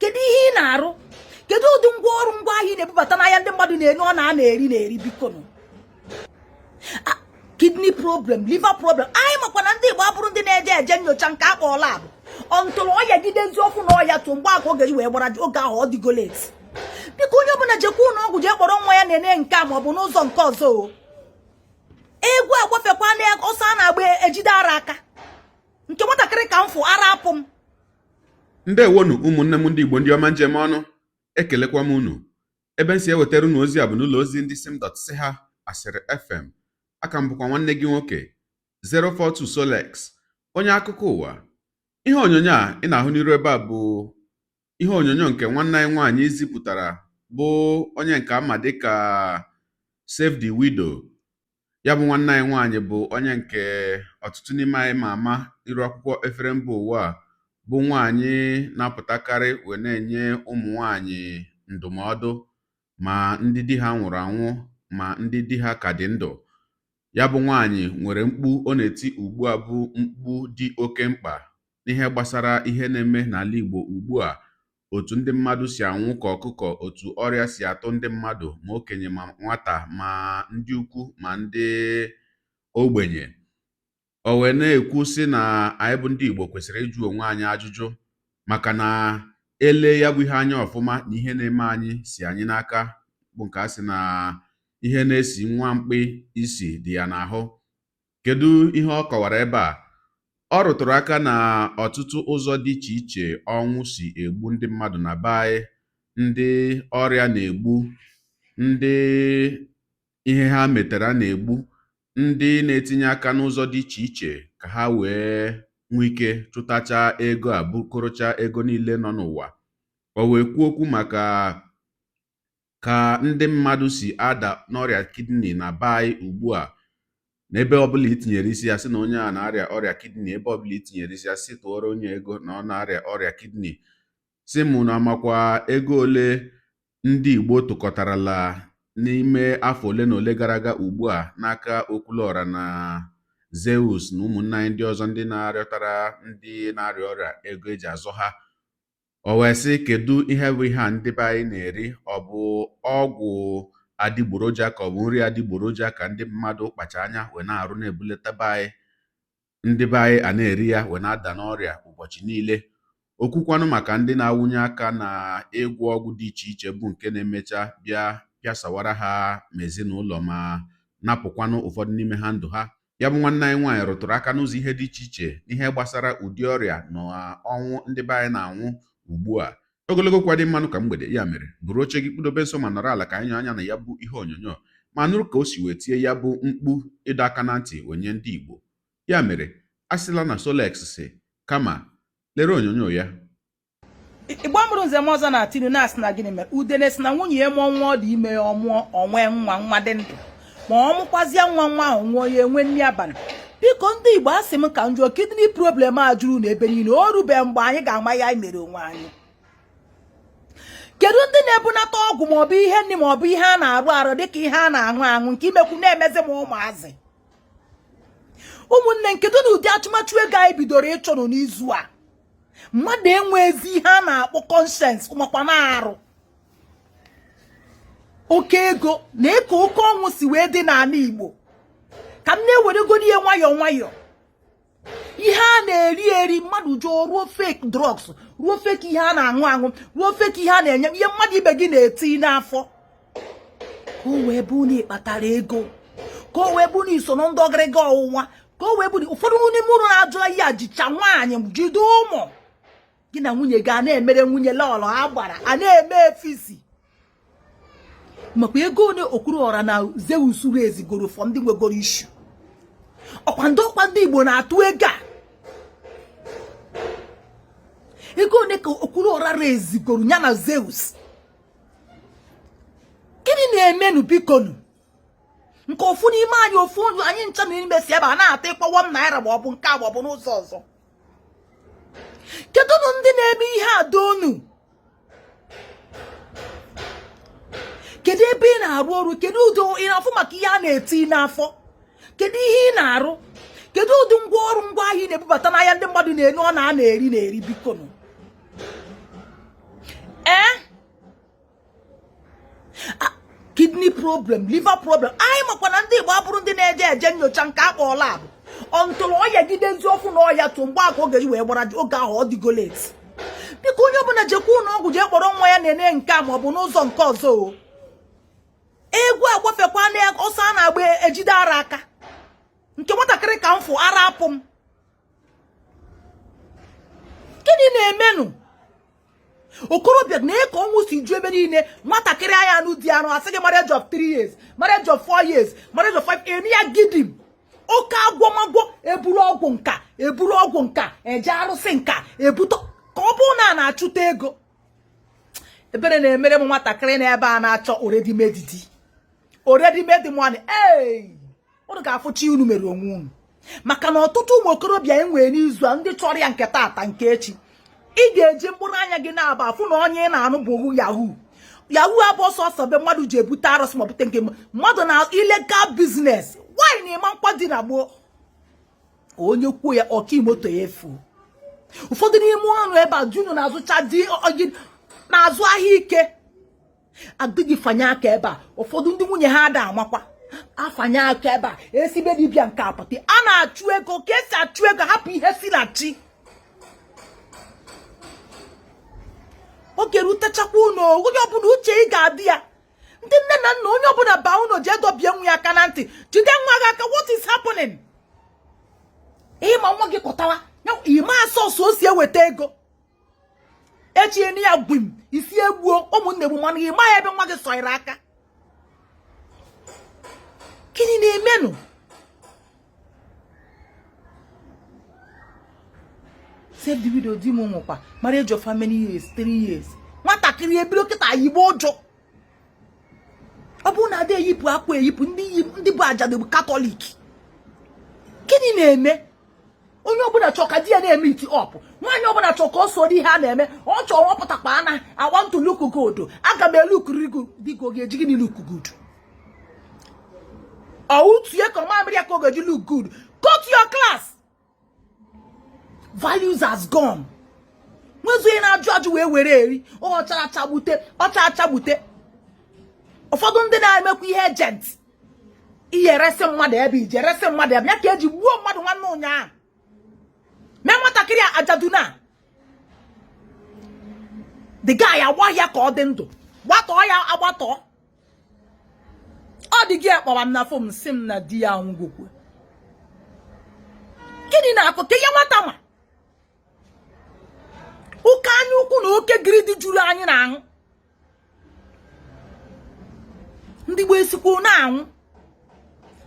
Kedu ihe ị na-arụ? Kedu ụdị ngwa ọrụ, ngwa ahịa ị na-ebubata n'ahịa ndị mmadụ na-ene ọ na na-eri na-eri? Biko nụ. Kidney problem, liver problem. Anyị makwa na ndị Igbo abụrụ ndị na-eje eje nyocha nke akpọ lab ọntụrụ ọya gide eziokwu na ọya tụ mgbe aka oge ji wee gbara oge ahụ ọ dịgo late. Biko, onye ọbụla jekwa ụlọ ọgwụ, jee kpọrọ nwa ya na-ene nke a ma ọ bụ n'ụzọ nke ọzọ. O egwu agbafekwa na ọsọ a na-agba ejide ara aka nke nwatakịrị ka m fụ ara apụ m. Ndewonu, ụmụnne m ndị Igbo, ndị ọma njem ọnụ. Ekelekwa m unu. Ebe m si ewetara unu ozi a bụ n'ụlọ ozi ndị sim dot si ha Asịrị FM. Aka m bụkwa nwanne gị nwoke 042 Solex, onye akụkọ ụwa. Ihe onyonyo a ị na-ahụ n'iru ebe a bụ ihe onyonyo nke nwanne anyị nwaanyị zipụtara, bụ onye nke ama dịka Save the Widow. Ya bụ nwanne anyị nwaanyị bụ onye nke ọtụtụ n'ime anyị ma ama iru akwụkwọ efere mba ụwa a, bụ nwaanyị na-apụtakarị wee na-enye ụmụ nwaanyị ndụmọdụ, ma ndị di ha nwụrụ anwụ, ma ndị di ha ka dị ndụ. Ya bụ nwaanyị nwere mkpu ọ na-eti ugbu a, bụ mkpu dị oke mkpa n'ihe gbasara ihe na-eme n'ala Igbo ugbu a, otu ndị mmadụ si anwụ ka ọkụkọ, otu ọrịa si atụ ndị mmadụ, ma okenye ma nwata, ma ndị ukwu ma ndị ogbenye. O wee na-ekwu sị na anyị bụ ndị Igbo kwesịrị ịjụ onwe anyị ajụjụ, maka na ele ya bụ ihe anya ọfụma na ihe na-eme anyị si anyị n'aka, bụ nke a sị na ihe na-esi nwa mkpị isi dị ya n'ahụ. Kedu ihe ọ kọwara ebe a? Ọ rụtụrụ aka na ọtụtụ ụzọ dị iche iche ọnwụ si egbu ndị mmadụ na be anyị: ndị ọrịa na-egbu, ndị ihe ha metara na-egbu, ndị na-etinye aka n'ụzọ dị iche iche ka ha wee nwee ike chụtacha ego a bukọrọcha ego niile nọ n'ụwa. O wee kwuo okwu maka ka ndị mmadụ si ada n'ọrịa kidney na be anyị ugbu a, n'ebe ọbụla itinyere isi ya sị na onye a na-arịa ọrịa kidney, ebe ọbụla itinyere isi ya sị tụọrọ onye ego na ọ na-arịa ọrịa kidney, si mụ na amakwa ego ole ndị Igbo tụkọtarala n'ime afọ ole na ole gara aga ugbu a n'aka Okwuluọra na Zeus na ụmụnne anyị ndị ọzọ, ndị na-arịọtara ndị na-arịa ọrịa ego eji azụ ha. O wee sị, kedu ihe bụ ihe a ndị be anyị na-eri? Ọ bụ ọgwụ adịgboroja ka ọ bụ nri adịgboroja ka ndị mmadụ kpacha anya wee na-arụ na-ebulata be anyị, ndị be anyị a na-eri ya wee na-ada n'ọrịa ụbọchị niile? Okwukwanụ maka ndị na-awụnye aka na ịgwọ ọgwụ dị iche iche, bụ nke na-emecha bịa pịasawara ha ma ezinụlọ, ma napụkwanụ ụfọdụ n'ime ha ndụ ha. Ya bụ nwanne anyị nwaanyị rụtụrụ aka n'ụzọ ihe dị iche iche n'ihe gbasara ụdị ọrịa na ọnwụ ndị be anyị na-anwụ ugbu a. Ogologo kwa dị mmanụ ka mgbede. Ya mere, buru oche gị, kpụdobe nso ma nọrọ ala ka anyị nyụ anya na ya bụ ihe onyonyo ma nụrụ ka o si wee tie ya bụ mkpu ịdọ aka na ntị wee nye ndị Igbo. Ya mere, a sịla na Solex si, kama lere onyonyo ya. Igbo mụrụ nze m ọzọ na-atinu na-asị na gịnị mere udene si na nwunye ya mụọ nwa, ọ dị ime ya, ọmụọ onwe nwa, nwa dị ndụ, ma ọ mụkwazie nwa, nwa ahụ nwụọ, ya enwe nri abalị. Biko, ndị Igbo, asị m ka m jụọ, kidney problem a juru n'ebe niile, o rube mgbe anyị ga-ama ya anyị mere onwe anyị? Kedu ndị na-ebunata ọgwụ maọbụ ihe nri maọbụ ihe a na-arụ arụ dịka ihe a na-aṅụ aṅụ nke imekwu na-emezi m ụmụazị? Ụmụnne, nkedu na ụdị atụmatụ ego anyị bidoro ịchọnụ n'izu a? Mmadụ enwe ezi ihe a na-akpọ conscience makwa na-arụ oke ego na eke oke ọnwụ si wee dị n'ala Igbo. Ka m na-eweregoro ihe nwayọọ nwayọọ, ihe a na-eri eri, mmadụ jụọ ruo fake drugs, ruo fake ihe a na-aṅụ aṅụ, ruo fake ihe a na-enye ihe mmadụ ibe gị na-eti n'afọ, ka o wee bụ na ịkpatara ego, ka o wee bụ na iso na ndị ọgịrịga ọwụwa, ka o wee bụ na ụfọdụ n'ime ụlọ na-ajụ ya jicha nwaanyị jide ụmụ gị na nwunye gị a na-emere nwunye lọlọ a gbara a na-eme efisi. Makwa ego one Okwuluọra na Zeus ezigoro fọ ndị nwegoro issue. Ọkwa ndị, ọkwa ndị Igbo na-atụ ego a. Ego one ka Okwuluọra rezigoro ya na Zeus? Gịnị na-emenụ? Bikonu, nke ofu n'ime anyị, ofu anyị ncha n'ime si ebe a na-ata ịkpọwọ m naira, ma ọ bụ nke a ma ọ bụ n'ụzọ ọzọ. Kedu nụ ndị na-eme ihe a donu? Kedu ebe ị na-arụ ọrụ? Kedu ụdị ị na-afụ maka ihe a na-eti n'afọ? Kedu ihe ị na-arụ? Kedu ụdị ngwa ọrụ, ngwa ahịa ị na-ebubata n'ahịa ndị mmadụ na-enu ọ na a na-eri na-eri? Bikonu. Problem, liver problem. Anyị makwa na ndị Igbo abụrụ ndị na-eje eje nyocha nke a kpọọ lab until ọ yagide eziokwu na ọya tụ mgbe aka oge ji wee gbara oge ahụ ọ dịgo late. Biko, onye ọbụla jekwa ụlọ ọgwụ jee kpọrọ nwa ya na-ene nke a ma ọ bụ n'ụzọ nke ọzọ. O egwu agbafekwa na ọsọ a na-agba ejide ara aka nke nwatakịrị ka m fụ ara apụ m. Gịnị na-emenụ? Okorobịa na ka ọnwụ si ju ebe niile. Nwatakịrị anya anụ di anụ asị gị marriage of 3 years, marriage of 4 years, marriage of 5 eni ya gidim. Oke agwọmagwọ, eburu ọgwụ nka, eburu ọgwụ nka, eje arụsị nka ebute ka ọ bụrụ na a na-achụta ego. Ebere na-emere m nwatakịrị na ebe a na-achọ already made di, already made money. Ee, unu ga-afụchi unu mere onwe unu, maka na ọtụtụ ụmụ okorobịa enwere n'izu a ndị chọrọ ya nke tata nke echi. Ị ga-eji mkpụrụ anya gị na-aba afụ na onye ị na-anụ bụ yahoo yahoo. Abụ ọsọ be mmadụ ji ebute arụsị ma bute nke mmadụ na illegal business. Why na ịma nkwa dị na gboo onye kwuo ya ọkaimoto ya efu. Ụfọdụ n'ime ọnụ ebe a junu na-azụcha di na-azụ ahịa ike adịghị fanye aka ebe a. Ụfọdụ ndị nwunye ha ada amakwa afanye aka ebe a esibe dibịa nke apụta a na-achụ ego ka esi achụ ego. Hapụ ihe si na chi oge rutechakwa unu. Onye ọbụla uche ị ga-adị ya. Ndị nne na nna, onye ọbụla baa unu jee dọbie nwa ya aka na ntị, jide nwa gị aka. What is happening? Ịma nwa gị kọtawa ịma asọsọ o si eweta ego echi ya gwim isi egbuo ụmụnne gbu mana ịma ya ebe nwa gị sọnyere aka. Gịnị na-emenụ? Save the widow. Di m nwụkwa marriage of how many years? 3 years. Nwatakịrị ebido kịta yigbo ụjọ. Ọ bụrụ na ada eyipụ akwa eyipụ ndị bụ ajadu bụ Catholic. Gịnị na-eme? Onye ọbụla chọọ ka di ya na-eme iti up. Nwaanyị ọbụla chọọ ka o soro ihe a na-eme. Ọ chọọ ọpụtakwa ana I want to look good. Aga m elukiri di gị. Oge eji gịnị look good? Ọ utie ka mamịrị ya ka ọ ga-eji look good? Go to your class. Values has gone. Nwezu onye na-ajụ ajụ wee were eri ọchara achagbute ọcha achagbute. Ụfọdụ ndị na-emekwa ihe agent ihe eresi mmadụ ebe iji eresi mmadụ ebe ya ka eji gbuo mmadụ nwanne ụnyaahụ mee nwatakịrị ajaduna. The guy agba ya ka ọ dị ndụ, gbatọọ ya agbatọọ. Ọ dị gị akpọwa m na phone sị m na di ya anwụgokwu. Gịnị na-akọ ka ihe nwata ma oke anya ukwu na oke greedy juru anyị n'ahụ. Ndị gboo esikwa na-anwụ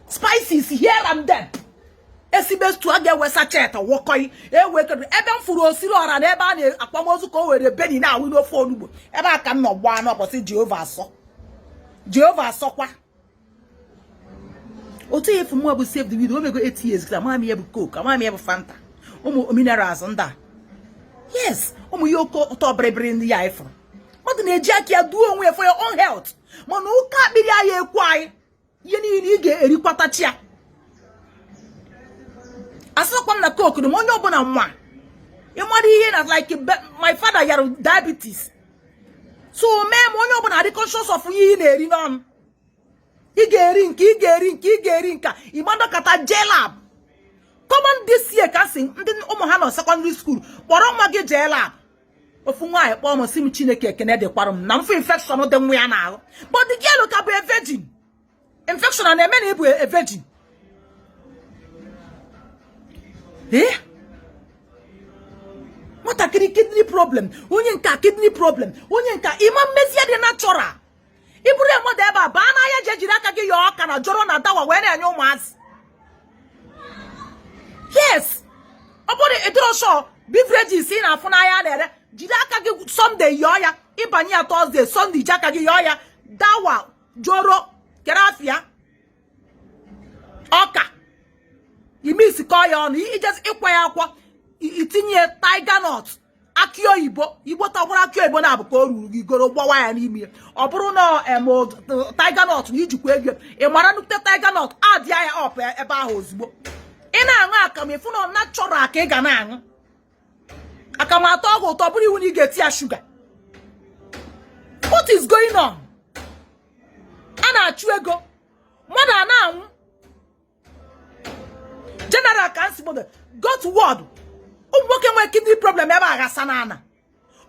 spices here and there esibe stew a ga-ewe sachet wọkọị ewe kedu ebe m fụrụ osiri ọra na ebe a na-akwamozu ka o were beni na-awụ n'ofe onugbo ebe a ka m nọ gbaa n'ọbọsị. Jehova asọ, Jehova asọkwa otu ya efu mụ bụ save the widow. Omego 8 years kịta. Amaghị m ihe bụ Coke, amaghị m ihe bụ Fanta, ụmụ minerals ndị a. Yes, ụmụ ihe oke ụtọ bịrịbịrị ndị ya ifụrụ mmadụ na-eji aka ya duo onwe ya for your own health. Mana oke akpịrị anyị ekwu anyị ihe niile ị ga-erikwatachi ya. Asịkwa m na Coke na onye ọbụla nwa ịmara ihe na like my father yara diabetes, so mee ma onye ọbụla adị conscious of ihe ị na-eri n'ọnụ. Ị ga-eri nke ị ga-eri, nke ị ga-eri nka ịgbadọkata jee lab. Common this year ka sị ndị ụmụ ha nọ secondary school kpọrọ nwa gị jee lab. Ofu nwaanyị kpọọ m sị m Chineke ekene dịkwara m na mfe infection dị nwa ya n'ahụ, but the girl ka bụ a virgin. Infection a na-eme na ịbụ a virgin. Ee, nwatakịrị kidney problem, onye nka kidney problem, onye nka ịma mmezi ya dị natural. Ị bụrụ ya mmadụ ebe a baa n'ahịa jee jiri aka gị yọọ ọka na jọrọ na dawa wee na-enye ụmụazị. Yes, ọ bụrụ ịdịrọ sure beverages ị na-afụ n'ahịa na-ere, jiri aka gị Sunday yọọ ya, ịbanye ya Thursday, Sunday ji aka gị yọọ ya dawa jọrọ kerafia ọka imisikọ ya ọnụ ijezi ịkwa ya akwọ itinye tiger nut, akị oyibo igbo tagbara akị oyibo na-abụ ka o ruru gị goro gbawa ya n'ime. Ọ bụrụ na tiger nut na ijikwa ego ị mara nnukwu tiger nut adịa ya ọp ebe ahụ ozugbo ị na-aṅụ akamụ ịfụ na natural ka ị ga na-aṅụ akamụ atọ ọgwụ ụtọ bụrụ iwu na ị ga-eti ya shuga. What is going on? A Na-achụ ego mmadụ a na-anwụ. General ka nsi gbodo got word, ụmụ nwoke nwere kidney problem ebe a ghasa n'ana.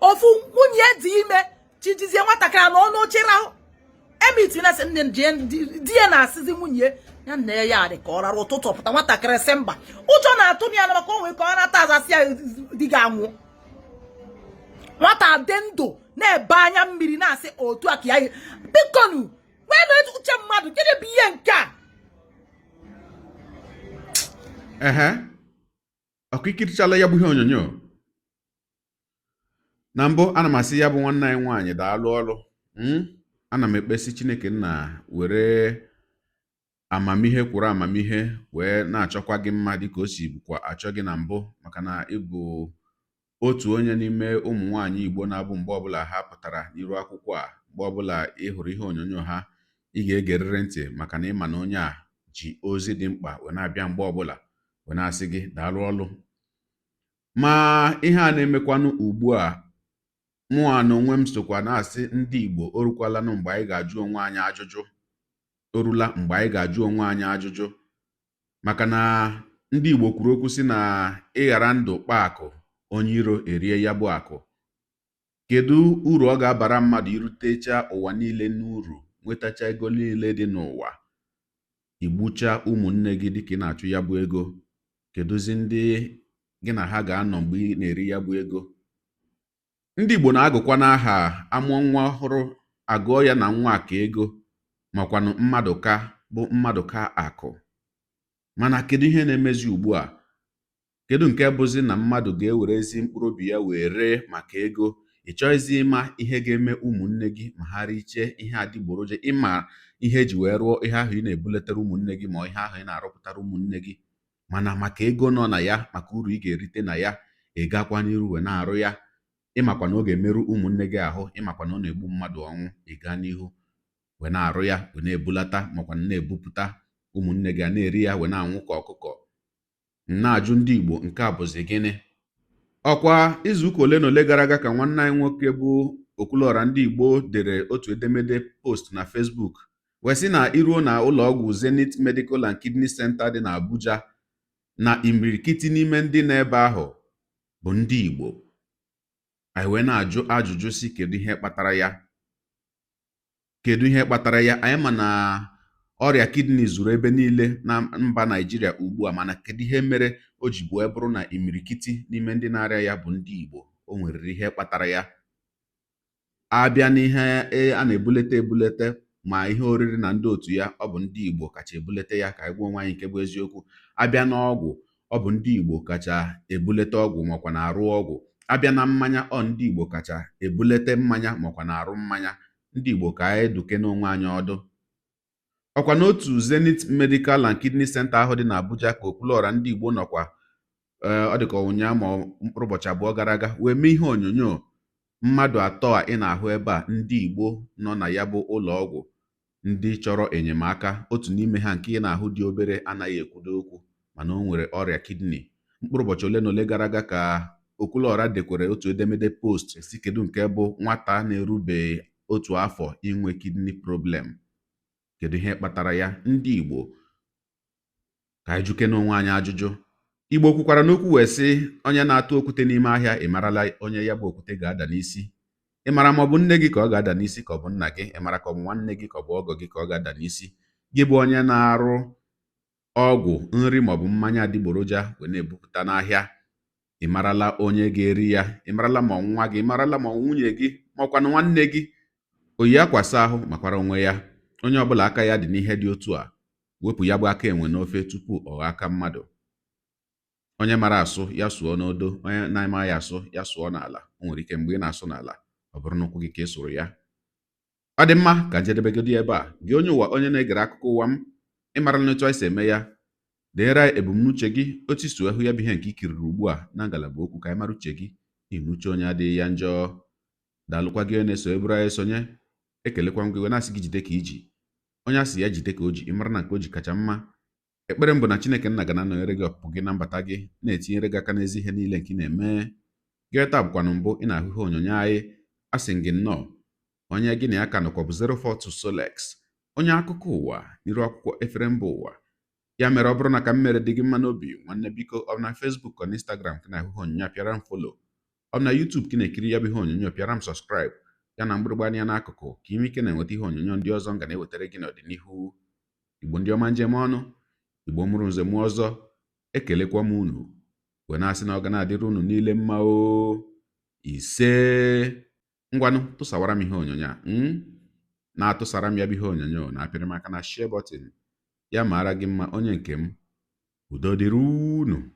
Ofu nwunye dị ime chijizie nwatakịrị na ọnụ oche rahụ emiti na sị nne jee di ya na-asịzi nwunye ya nna ya dị ka ọ rara ụtụtụ pụta. Nwatakịrị sị mba, ụjọ na-atụ ya maka o nwee ka ọ nata azasị ya di ga-anwụ. Nwata dị ndụ na-ebe anya mmiri na-asị otu a ka ya bikonu nwee na uche mmadụ. Gịnị bụ ihe nke a? Ehe, ọkụ ikirichala ya bụ ihe onyonyo. Na mbụ, ana m asị ya bụ nwanne anyị nwaanyị daalụ ọlụ. Ana m ekpesi Chineke nna were amamihe kwụrụ amamihe wee na-achọkwa gị mma dịka o si bụkwa achọ gị na mbụ, maka na ị bụ otu onye n'ime ụmụ nwaanyị Igbo na-abụ mgbe ọbụla ha pụtara n'iru akwụkwọ a, mgbe ọbụla ị hụrụ ihe onyonyo ha, ị ga-egerịrị ntị, maka na ịma na onye a ji ozi dị mkpa wee na-abịa mgbe ọbụla, wee na-asị gị daalụ ọlụ. Ma ihe a na-emekwanụ ugbu a, mụa na onwe m sokwa na-asị ndị Igbo, o rukwalanụ mgbe anyị ga-ajụ onwe anyị ajụjụ. O rula mgbe anyị ga-ajụ onwe anyị ajụjụ, maka na ndị Igbo kwuru okwu sị na ịghara ndụ kpa akụ, onye iro erie ya bụ akụ. Kedu uru ọ ga-abara mmadụ irutecha ụwa niile n'uru, nwetacha ego niile dị n'ụwa, igbucha ụmụnne gị dịka ị na-achụ ya bụ ego? Kedụzi ndị gị na ha ga-anọ mgbe ị na-eri ya bụ ego? Ndị Igbo na-agụkwa n'aha amụọ nwa ọhụrụ, agụọ ya na nwa ka ego, makwanụ mmadụ ka bụ mmadụ ka akụ. Mana kedu ihe na-emezi ugbu a? Kedu nke bụzi na mmadụ ga-ewerezi mkpụrụ obi ya wee ree maka ego? Ị chọghịzi ịma ihe ga-eme ụmụnne gị ma ha richie ihe adịgboroja, ịma ihe eji wee rụọ ihe ahụ ị na-ebuletere ụmụnne gị, ma ihe ahụ ị na-arụpụtara ụmụnne gị. Mana maka ego nọ na ya, maka uru ị ga-erite na ya, ị gakwa n'iru wee na-arụ ya. Ịmakwa na ọ ga-emerụ ụmụnne gị ahụ, ịmakwa na ọ na-egbu mmadụ ọnwụ, ị gaa n'ihu wee na-arụ ya, wee na-ebulata, makwa na-ebupụta, ụmụnne gị a na-eri ya wee na-anwụ ka ọkụkọ. M na-ajụ ndị Igbo, nke a bụzi gịnị? Ọkwa izuụka ole na ole gara aga ka nwanne anyị nwoke bụ Okwuluọra ndị Igbo dere otu edemede post na Facebook wee sị na iruo na ụlọọgwụ Zenith Medical and Kidney Center dị n'Abuja, na imirikiti n'ime ndị nọ ebe ahụ bụ ndị Igbo. Anyị wee na-ajụ ajụjụ si, kedu ihe kpatara ya? Kedu ihe kpatara ya? Anyị ma na ọrịa kidney zuru ebe niile na mba Naijiria ugbu a, mana kedu ihe mere o ji wee bụrụ na imirikiti n'ime ndị na-arịa ya bụ ndị Igbo? O nweriri ihe kpatara ya. Abịa n'ihe a na-ebulete ebulete, ma ihe oriri na ndị otu ya, ọ bụ ndị Igbo kacha ebulete ya. Ka anyị gwa onwe anyị nke bụ eziokwu. Abịa n'ọgwụ, ọ bụ ndị Igbo kacha ebulete ọgwụ makwa na-arụ ọgwụ. Abịa na mmanya, ọ ndị Igbo kacha ebulete mmanya makwa na-arụ mmanya. Ndị Igbo, ka anyị duke n'onwe anyị ọdụ. Ọkwa n'otu Zenith Medical and Kidney Center ahụ dị n'Abuja ka Okwuluọra ndị Igbo nọkwa, ọ dịka ụnyaahụ ma mkpụrụ ụbọchị 2 gara aga, wee mee ihe onyonyo mmadụ atọ a ị na-ahụ ebe a, ndị Igbo nọ na ya bụ ụlọ ọgwụ, ndị chọrọ enyemaka. Otu n'ime ha nke ị na-ahụ dị obere anaghị ekwudo okwu, mana o nwere ọrịa kidney. Mkpụrụ ụbọchị ole na ole gara aga ka Okwuluọra dekwere otu edemede post si, kedu nke bụ nwata na-erubeghị otu afọ inwe kidney problem? Kedu ihe kpatara ya? Ndị Igbo, ka anyị juke n'onwe anyị ajụjụ. Igbo kwukwara n'okwu wee sị, onye na-atụ okwute n'ime ahịa, ị marala onye ya bụ okwute ga-ada n'isi? Ị mara ma ọ bụ nne gị ka ọ ga-ada n'isi, ka ọ bụ nna gị? Ị mara ka ọ bụ nwanne gị, ka ọ bụ ọgọ gị ka ọ ga-ada n'isi? Gị bụ onye na-arụ ọgwụ, nri maọbụ mmanya adịgboroja wee na-ebupụta n'ahịa, ị marala onye ga-eri ya? Ị marala ma nwa gị? Ị marala ma nwunye gị, ma ọkwanụ nwanne gị? Oyi akwasa ahụ makwara onwe ya. Onye ọbụla aka ya dị n'ihe dị otu a, wepụ ya bụ aka enwe n'ofe tupu ọ ghọọ aka mmadụ. Onye mara asụ ya sụọ n'odo, onye na-amaghị asụ ya sụọ n'ala. O nwere ike mgbe ị na-asụ n'ala, ọ bụrụ n'ụkwụ gị ka ị sụrụ ya. Ọ dị mma, ka njedebegodi ebe a. Gị onye ụwa, onye na-egere akụkọ ụwa m, ị marala n'otu anyị si eme ya. Deere anyị ebumnuche gị otu isi wee hụ ya bụ ihe nke i kiriri ugbu a na ngalaba okwu, ka anyị mara uche gị, n'ihi na uche onye adịghị ya njọ. Daalụkwa gị onye na-eso eburu anyị esonye. Ekelekwa m gị wee na-asị gị jide ka iji. Onye a sị ya jide ka o ji, ị mara na nke o ji kacha mma. Ekpere m bụ na Chineke nna ga na-anọnyere gị ọpụpụ gị na mbata gị, na-etinyere gị aka n'ezi ihe niile nke ị na-eme. Gị taa bụkwanụ mbụ ị na-ahụ ihe onyonyo anyị, a sị gị nnọọ. Onye gị na ya ka nọkwa bụ 042 Solex. Onye akụkọ ụwa n'iru akwụkwọ efere mba ụwa. Ya mere, ọ bụrụ na ka m mere dị gị mma n'obi, nwanne, biko, ọ bụ na Facebook ọ na Instagram ka na-ahụ ihe onyonyo a, pịara m follow. Ọ bụ na YouTube ka ị na-ekiri ya bụ ihe onyonyo, pịara m subscribe, ya na mgbịrịgba anya n'akụkụ, ka ime ike na-enweta ihe onyonyo ndị ọzọ m ga na-ewetara gị n'ọdịnihu. Igbo ndị ọma, njem ọnụ, Igbo mụrụ nze mụọ ọzọ, ekelekwa m unu wee na-asị na ọ ga na-adịrị unu niile mma o. Ise. Ngwanụ, tụsawara m ihe onyonyo a, na-atụsara m ya bụ ihe onyonyo, na-apịrị m aka na share button. Ya mara gị mma, onye nke m. Udo dịrị unu.